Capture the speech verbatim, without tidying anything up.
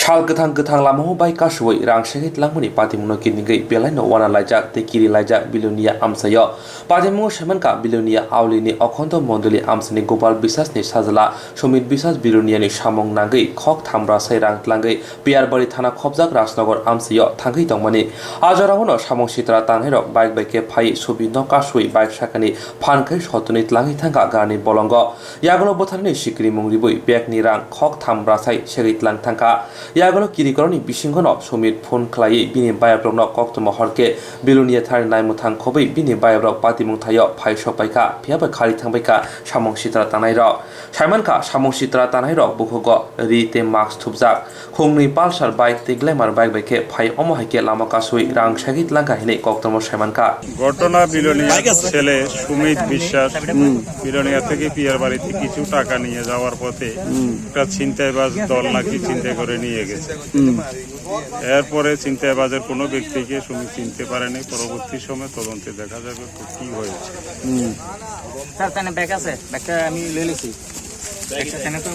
Sal kwthang kwthang lamao bike kasui rang segwi tlangmani patimungno kinigwi belaino wana laijak tei kiri laijak Bilonia amchaio. Patimungo saimankha Bilonia Aulini Okhondo Mondoli amchani Gopal Bisasni sajla Sumit Bisas Biloniani samung nangwi khok tham brasai rang tlangwi Piyarbari thana khopjak Rajnagar amchaio thangwi tongmani. A jorao no samung sitra tangnairok bike bai khe phai Sumitno kasui bike sakani phan khai sotoni tlangwi thangkha garni bolongo. Yagulo bwtharni sikrimung ribui bagni rang khok tham brasai segwi tlang thangkha. Yagulo kirikorokni bisingono Sumit phone khlaiwi bini bayabrokno koktwma horkhe Bilonia thani naimwthang khobwi bini bayabrok patimung thaio phai sokpaikha, phiyaba khari thangbaikha samung sitra tangnairok. Saimankha, samung sitra tangnairok bukhugo ri tei mask thupjak, khungnwi Pulsar bike tei Glamour bike bai khe phai omo hai khe lama kasui rang segwi tlangkha hinwi koktwma saimankha. ঘটনা বিলোনিয়া ছেলে সুমিত বিশ্বাস বিলোনিয়া থেকে পিয়ার বাড়িতে কিছু টাকা নিয়ে যাওয়ার পথে একটা ছিনতাইবাজ দল নাকি ছিনতাই করে নিয়ে গেছে। এরপরে ছিনতাইবাজের কোনো ব্যক্তিকে সুমিত চিনতে পারেনি। পরবর্তী সময় তদন্তে দেখা যাবে কি হয়েছে। স্যার, তাহলে ব্যাগ আছে, ব্যাগটা আমি লই লিছি। ব্যাগটা কেন তো